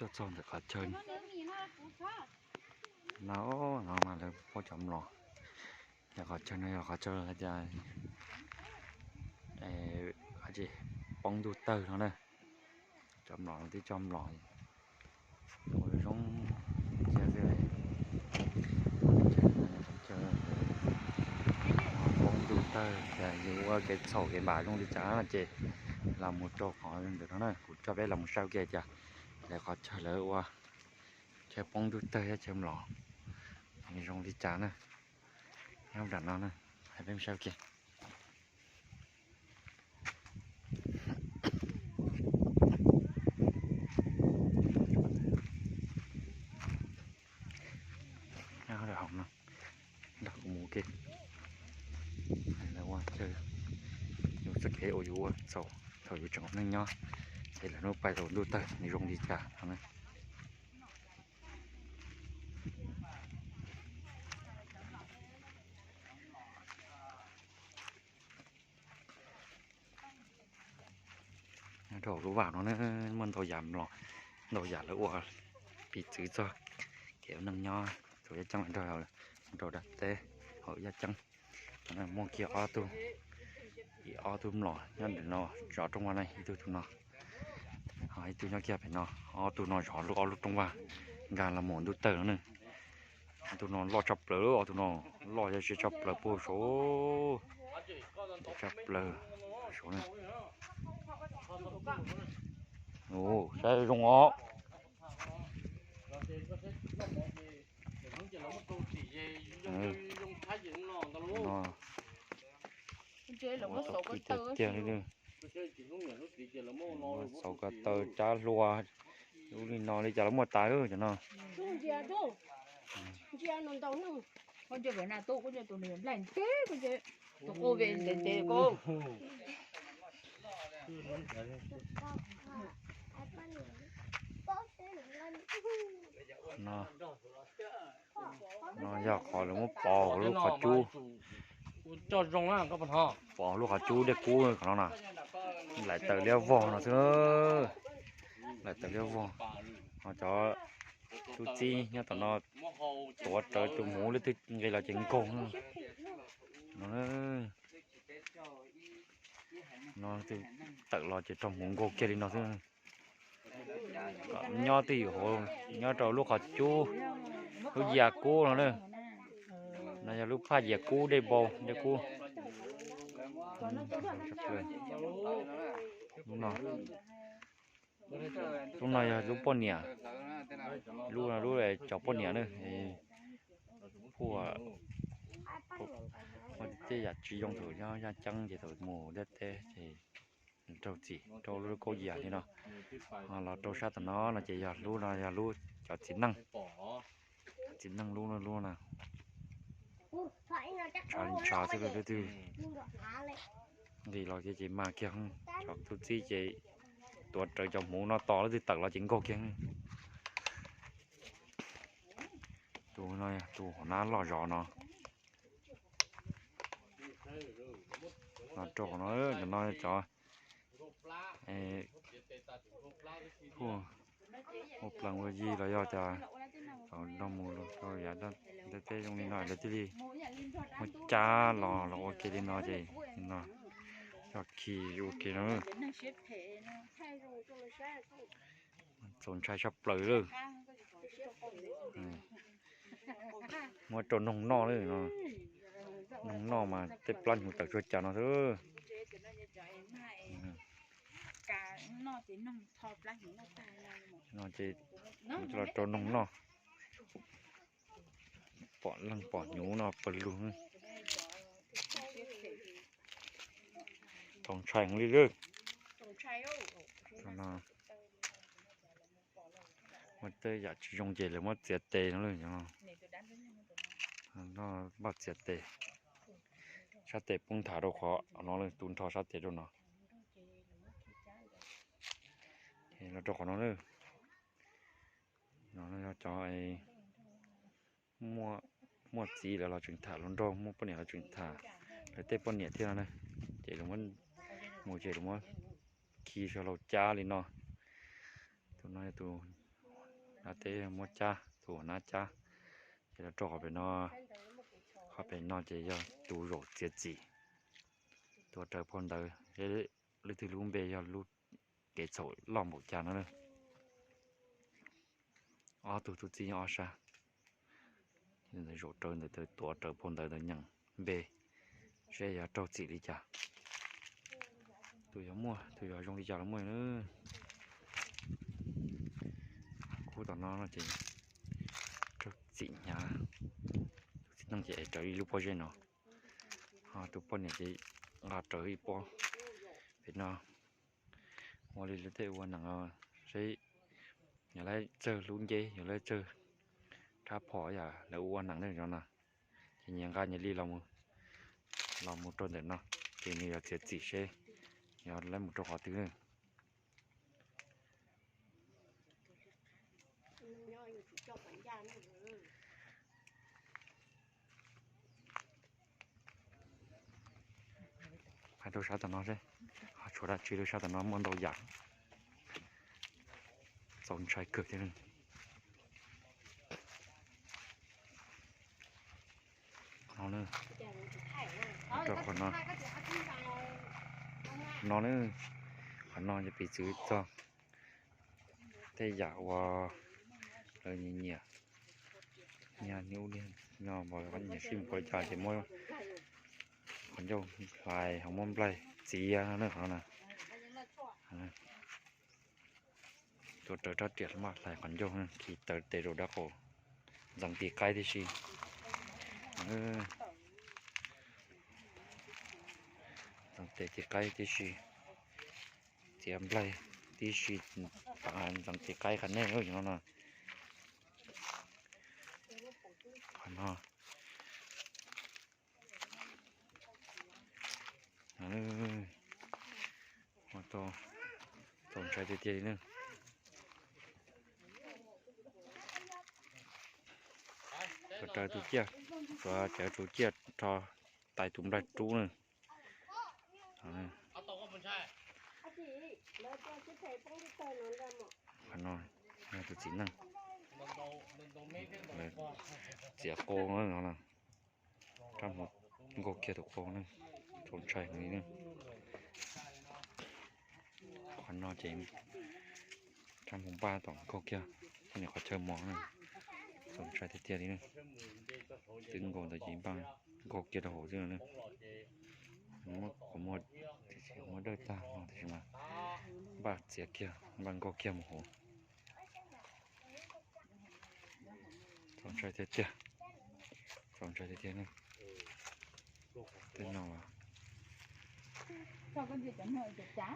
Tuaj txog ntawm qhov chaw no, no mas lawv pub cov mlom. Yog qhov chaw no yog qhov chaw tias poob ntuj tawg no na. Cov mlom no twb coj mlom ua zoo kiag xwb. Poob ntuj tawg, yus ua kev txhaum kev npam zoo li cas no ces los mus rau qhov ntawm no na, kuv coj peb los mus saib kiag tias lawv qhov chaw lawv ua chaw poob ntuj tawg thiab chaw mlom zoo li cas na. Nyob nram no na, hais peb mus saib kiag. Nyob rau hauv no, nrog kuv mus ua ke. Lawv ua chaw, yus txoj kev uas yus ua txhaum thaum yus tseem ua neej nyob, ces lawv hnub pais thaum ntuj tawg nws zoo li cas no na. Nyob rau hauv lub vaj no na, muaj ntau yam mlom, ntau yam lawv ua piv txwv txog kev ua neej nyob thaum yaj ceeb nrog, rau dab teb hauv yaj ceeb. Muaj kiag ob tug, ib ob tug mlom nyob ntawm no, zov rooj vag na, ib tug tus no, ho ib tug nyob kiag pem no, ob tug no zov lub, ob lub rooj vag nkag los mus ntuj tawg no na. Ob tug no loj tshaj plaws, ob tug no loj yog siab tshaj plaws puag saud, tshaj plaws saud na. Saib zoo os. Ua tau kwj tiag tiag li. Xauv ko taw, cab hlua, lub li no li cas los muaj tas cov no. No yog qhov lawv muab pov hauv lub qhov cub, pov hauv lub qhov cub dej kub qhov no na. Laim tawm liab vog no xwb, laim tawm liab vog. Ho cov tub txib nyob tom no tuav rawv tus hmuv, lub twg nqis los ces nkaug no. No tawm los ces raug hmuv nkaug kiag li no xwb. Nyob twj ywm hauv, nyob rau lub qhov cub, lub yas kub no na. No yog lub phaj yas kub dej npau dej kub. Lub no, lub no yog lub poj niam, lub no lub cov poj niam na. Puag, tej yam tsis zoo thaum nyob yaj ceeb ces thaum mus dab teb ces raug txim rau lub kauj yas li no. Ho los rau sab tom no no ces yog lub no yog lub cov txiv neej, txiv neej lub lub na. Ntshav ntshav xwb, lub twg nqis los ces mas kiag, cov tub txib ces tuav rawv cov hmuv no tos lub twg tawm los ces nkaug kiag. Tus no tus hauv nab loj zov no. Los rau qhov no, no cov ua plees ua yi los yog tias nrog mus rau yav ntiaj teb zoo li no lawv thiaj li muab cab los los ua ke li no ces no yog khi ua ke no. Txaus ntshai tshaj plaws lawm. Muab rau noog noj lawm no. Noog noj mas tej plab hnyuv tawm tsuag cas no xwb. No ces los rau noog noj. Pom leej pom hnyuv no pawg lug. Txaus ntshai heev li lawm. Muaj tej yam tsis zoo ces lawv muab txiav tes no lawm. Npaj txiav tes, sab tes poob nthav rau qhov no lawm, tu nrho sab tes rau no. Los rau qhov no lawm. No yog cov muaj txiv lawv los tseem tham hluas nraug, muaj poj niam los tseem tham lawv tej poj niam thiab no na. Ces lawv muab mus ces lawv muab khi saw hlau cab li no. Tus no yog tus Nab teb muab cab, tus nab cab. Ces los rau qhov pem no, qhov pem no ces yog tus zaum txiav txim, tus raws phau ntawv, leej twg lub npe yog lub kev txhaum loj npaum cas no na. Ob tug tub txib nyob ob sab, zaum raws ntawd, tuav raws phau ntawv ntawd nyeem npe seb yog raug txim li cas. Tus yuav muaj, tus yuav zoo li cas los muaj na. Kub tom no no ces raug txim hnyav, tus txiv neej ces ev rawv ib lub pob zeb no, ho tus poj niam ces nqa rawv ib pob pem no. Ua li lawv tej ua neeg seb yog lawv tsawg lub nceb, yog lawv tsawg rab phom yam lawv ua neeg ne no. Ces nyias nqa nyias li los mus rau ntawm no, ces nws yog txiav txim seb yog lawv mus rau qhov twg na. Hais rau sab tom no seb, ho tshuav dab tsi rau sab tom no muaj ntau yam txaus ntshai kawg thiab. No, rau qhov no, no na, qhov no ces piv txwv txog tej yam uas lawv nyiam nyiam, nyiam ub nyiam no, nyiam sib npaug li cas ces muab qhov ncauj hlais ho muab nplaig txiav no na, qhov no. Tuav rawv rab riam maj hlais qhov ncauj khi taw tes rau dab qau, ntxeev tis qaib tib si. Ntxeev tes tis qaib tib si, txiav nplaig tib si, ntxeev tis qaib qhov nej no no. Qhov no txaus ntshai tiag tiag li na. Tuav rawv tus ciaj, tuav rawv tus ciaj rho tais tus nplaig rub na. Qhov no yog tus txiv neej txiav qau no, rab hmuv nkaug kiag tus qau na, txaus ntshai heev li na. Qhov no ces rab hmuv npaj tom nkaug kiag, nim qhov chaw mos na, txaus ntshai tiag tiag li na. Twb nkaus ntawd ces npaj nkaug kiag rau hauv xwb na. Qhov muag, qhov muag dawj tag no tiam sis mas npaj txiav kiag, npaj nkaug kiag mus hauv. Txaus ntshai tiag tiag, txaus ntshai tiag tiag ne. Tej no los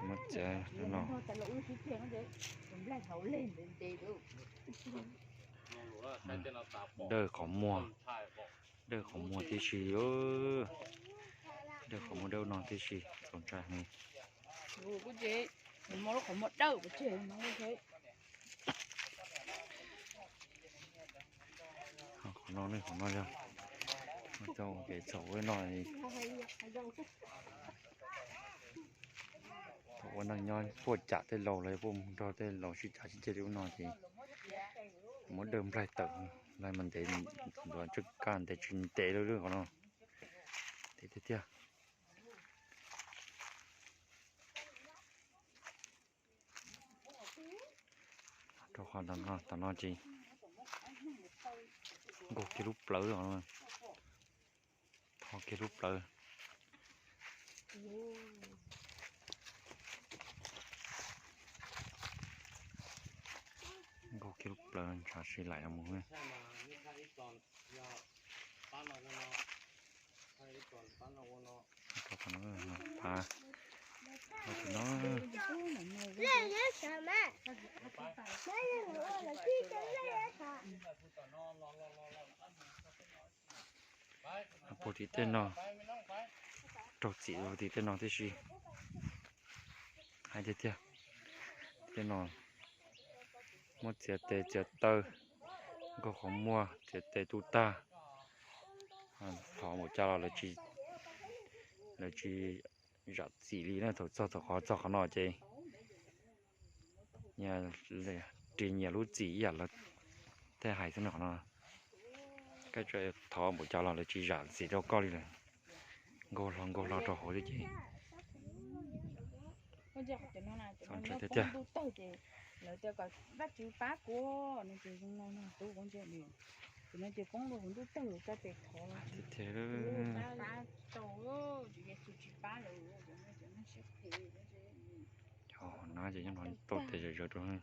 muab txiav no. Dawj qhov muag, dawj qhov muag tib si, dawj qhov muag dawj no tib si, txaus ntshai heev. Qhov no ne, qhov no yog tau kev txhaum ua no. Thaum ua neej nyob puaj cam tej laus los puaj nrog tej laus sib cav sib ceg li ub no ces muab dawj nplaig tawm, nplaig mas ntev, ntuav tsawj kaj ntev tsis ntev li qhov no. Ntev tiag tiag. Rau qhov tom no ces nkaug kiag lub plawv, tho kiag lub plawv. Nkaug kiag lub plawv ntshav si laim los mus. Rau qhov no, phav, rau qhov no. Puag tim tej no, raug txim tim tej no tib si. Hais tiag tiag, tej no muab txiav tes txiav taw, nkaug qhov muag, txiav tes tu tag, thov npaum cas los lawv tsis zam txim li na. Thaum txog thaum qhov txog qhov no ces ris nyias lub txim ib yam lawv Tej hais xwb no no, koj tseem thov npaum cas los lawv tsis zam txim rau koj li lawm. Nkaug hlo nkaug hlo rau hauv thiab ces. Txaus ntshai tiag tiag. Lawv tias kom Vajtswv pab kuv no ces zoo no no, tus kuv ntsia, ces no ces poob rau hauv ntuj tawg, koj tes thov tiag tiag. Pab tau, Tswv Yexus tsis pab lawm, cov no ces siab phem. Cov hauv no ces nyob no tau tes zom zaws rau.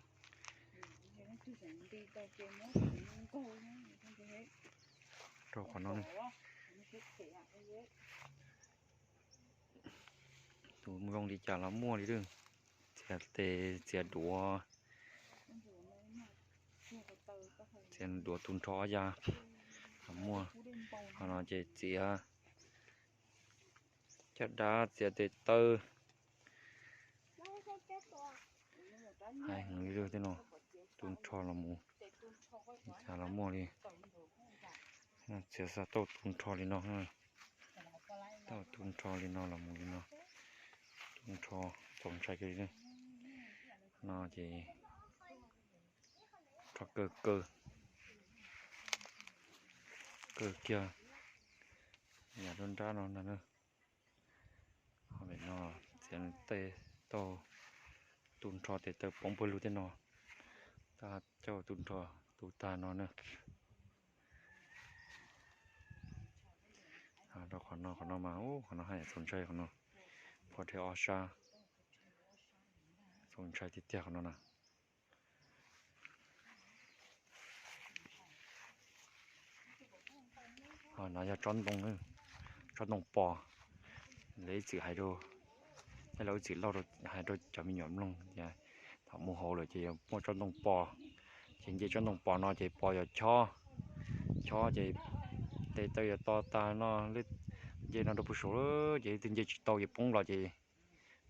Rau qhov no, tus zoo li cas los muaj li lawm. Txiav tes txiav duav, txiav duav tu nrho ya los muaj. Qhov no ces txiav caj dab, txiav tes taw. Hais heev li tej no, tu nrho los mus, cas los muaj li. Txiav xa tauj tu nrho li no, tauj tu nrho li no los mus li no, tu nrho, txaus ntshai kiag li. No ces nrho kaw kaw, kaw kiag yam rau nrab no ntag na. Ho pem no txiav tes taw, tu nrho tes taw poob pawg lug tej no, tab coj tu nrho, tu tag no na. Rau qhov no, qhov no mas, qhov no haj yam txaus ntshai qhov no, pov rhe ob sab, txaus ntshai tiag tiag qhov no na. No yog tsob ntoo, tsob ntoo pos. Lawv ib txwm hais rau, thiab lawv ib txwm lauj hais rau cov me nyuam mloog tias thaum mus hauv lawm ces yuav muaj tsob ntoo pos, ces nce tsob ntoo pos no ces pos yuav chob, chob ces tes taw yuav to tag no, nce no rau puag saud ces leej twg nce tsis tau ces poob los ces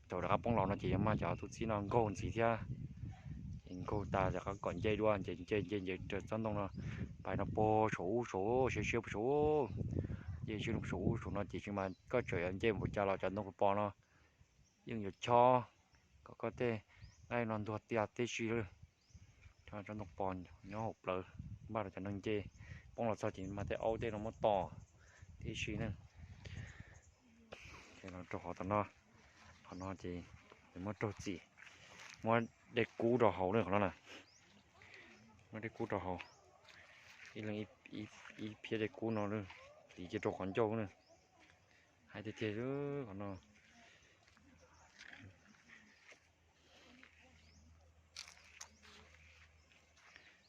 thaum rov qab poob los no ces yuav mag cov tub txib no nkaug ntxiv thiab. Ces nkaug tas rov qab kom nce dua, ces nce nce nce raws tsob ntoo no, pais no puag saum ub saud, siab siab puag saum ub, nce siab puag saum ub saum no ces tsis mas koj tseem yuav nce npaum cas los cov ntoo pos no yeej yuav chob kom koj tej nqaij no ntuag tiag tib si lawm. Tsob ntoo pos nyob hauv plawv, npaj rau cov neeg nce, poob los txog ces mas tej aub tej no muab tom tib si ne. Ces los rau qhov tom no, qhov no ces muab raug txim, muab dej kub rau hauv na qhov no na. Muab dej kub rau hauv, ib leeg ib phiab dej kub no, tiv cia rau qhov ncauj na. Hais tiag tiag qhov no.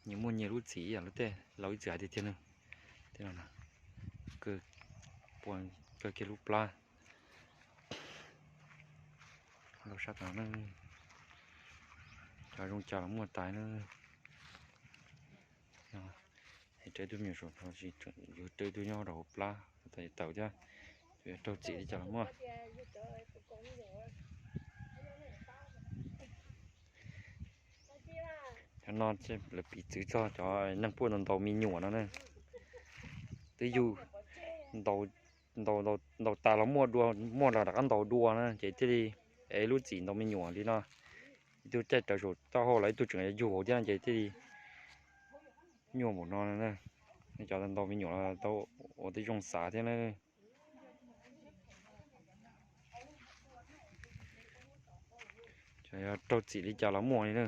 Nyias muaj nyias lub txim ib yam li tej laus ib txwm hais tiag tiag na. Tej no, pua, kaw kiag lub plab. Laus sab tod na, cov zoo cas los muaj tas na. Raws ib tug me nyuam saum no, yug raws ib tug nyob rau hauv plab, tawm thiab, yuav raug txim li cas los muaj. Cov no lawv piv txwv txog cov neeg puaj ntaus ntaus me nyuam no na. Twb yug ntaus, ntaus tas los muaj dua, muaj los rov qab ntaus dua na ces thiaj li ev lub txim ntaus me nyuam li no. Ib tug caij rawv saum taub hau los ib tug tseem yug hauv thiab ces thiaj li nyuaj npaum no na. Nej cov ntaus me nyuam los tau ua tib zoo xav thiab na. Cov yog raug txim li cas los muaj li na.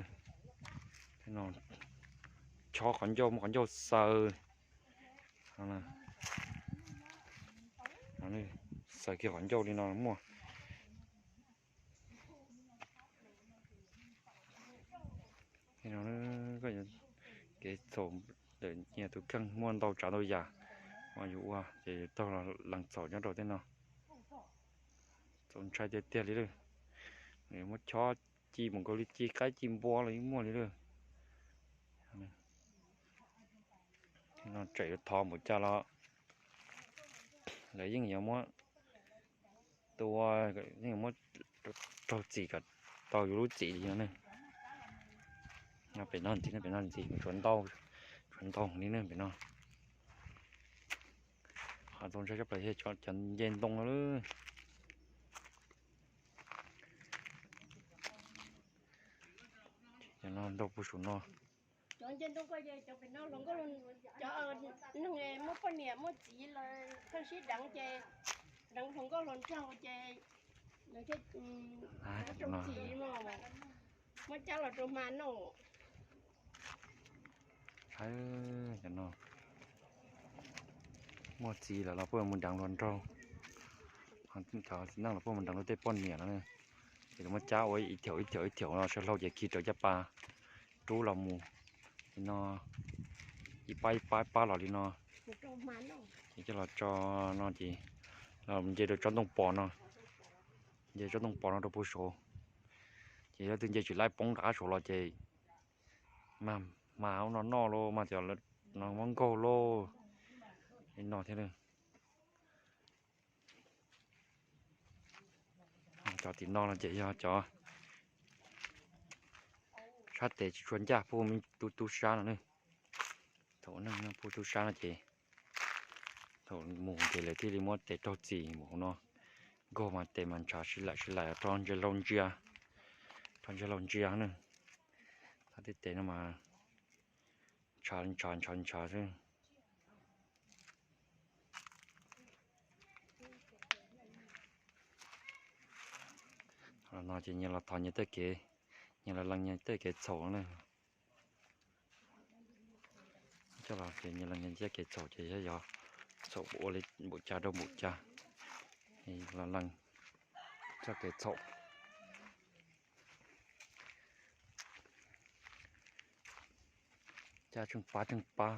Chob qhov ncauj, muab qhov ncauj xaws, xaws kiag qhov ncauj li no muaj. Kev txhaum ntawm nyias tus kheej muaj ntau tsav ntau yam, yus ua ces yus taug lees txhaum nyob rau tej no. Txaus ntshai tiag tiag li lawm. Muab chob ci mus nkaus li ci qaib ci npua los yeej muaj li lawm. No tseem yuav thov npaum cas los lawv yeej yuav muab tua, yeej yuav muab raug txim kom tau yus lub txim li no ne. Pem no ntxiv, pem no ntxiv tsuav ntau, tsuav ntau li ne pem no. Qhov txaus ntshai tshaj plaws yog cov nce ntoo no lawm. Cov no ntau puag saum no. Cov ncej ntoo ko ces cov pem no hluas nkauj, cov neeg muaj poj niam muaj txiv lawv pheej sib deev ces deev hluas nkauj hluas nraug ces lawv thiaj rau txim no, muab cab los rau hma noj. Cov no muaj txiv lawm los puaj mus deev hluas nraug, cov txiv neej los puaj mus deev luag tej poj niam no, ces lawv muab cab ua ib thiaum ib thiaum ib thiaum no sawv hlau ces khi rawv caj pas rub los mus li no, ib pab ib pab ib pab los li no. Ces coj los tso no ces los nce rau tsob ntoo pos no, nce tsob ntoo pos no rau puag saud. Ces yog leej twg nce tsis laib poob nram qab saud los ces mas mas ub no noj lauj, mas cov no muab nkaug lauj, li no thiab. Cov tim no no ces yog cov sab tes tsis tshua ncaj, puag tub tub sab no ne. Thaum neeg puag tub sab no ces thaum mus ces lawv thiaj li muab tes raug txim mus hauv no, nkaug mas tes mas ntshav sib laim sib laim rau ntsia hlau ntsia, rau ntsia hlau ntsia ne. Thaum tej tes no mas ntshav ntshav ntshav ntshav xwb. Thaum no ces nyias los thov nyias tej kev, nyias los lees nyias tej kev txhaum na. Coj los ces nyias lees nyias tej kev txhaum ces yog txhaum ua li npaum cas rau npaum cas, los lees txoj kev txhaum. Cab tsheej pab tsheej pab,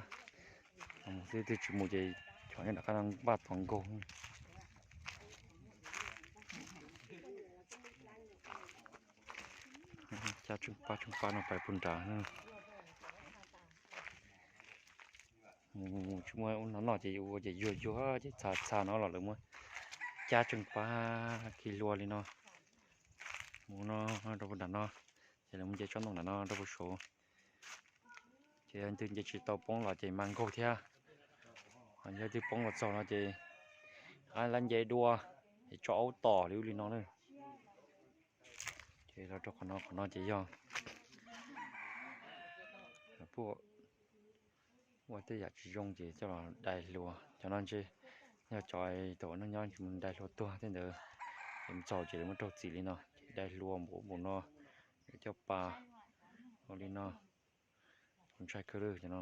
mus xwb twb tsis mus ces cov nyob nram qab no npaj tos nkaug. Cab tsheej pab tsheej pab no pais puag nrad. Mus tsis muaj ub no noj ces ua ces yuag yuag ces txha txha no los lawv muab cab tsheej pab khi hlua li no mus no rau puag nram no, ces lawv mus nce tsob ntoo nram no rau puag saud. Ces yog twg nce tsis tau poob los ces mas nkaug thiab. Yog twg poob los txog no ces lawv nce dua, ces tso aub tom li ub li no na. Ces los rau qhov no, qhov no ces yog puaj ua tej yam tsis zoo ces coj los dai hlua. Cov no ntshe yog cov thaum neej nyob mus dai hlua tuag tej ntawd, ces mus txog ces lawv muab raug txim li no, ces dai hlua npaum npaum no, coj pas ua li no. Kuv ntshai kawg li cov no.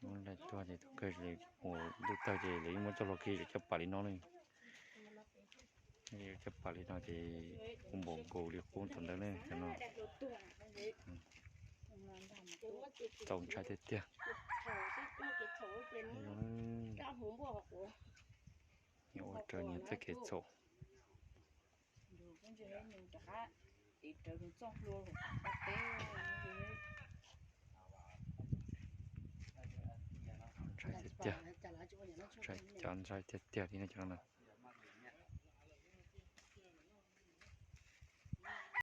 Muab dai tuag ces tus kawg li mus ntuj tawg ces lawv yeej muab coj hlua khi coj pas li no li. Coj pas li no ces kuv npaum nkaus li qub tom ntawd ne cov no. Txaus ntshai tiag tiag. Ua raws nyias txoj kev txhaum. Ntshai tiag tiag, ntshai tiag tiag li no cov no.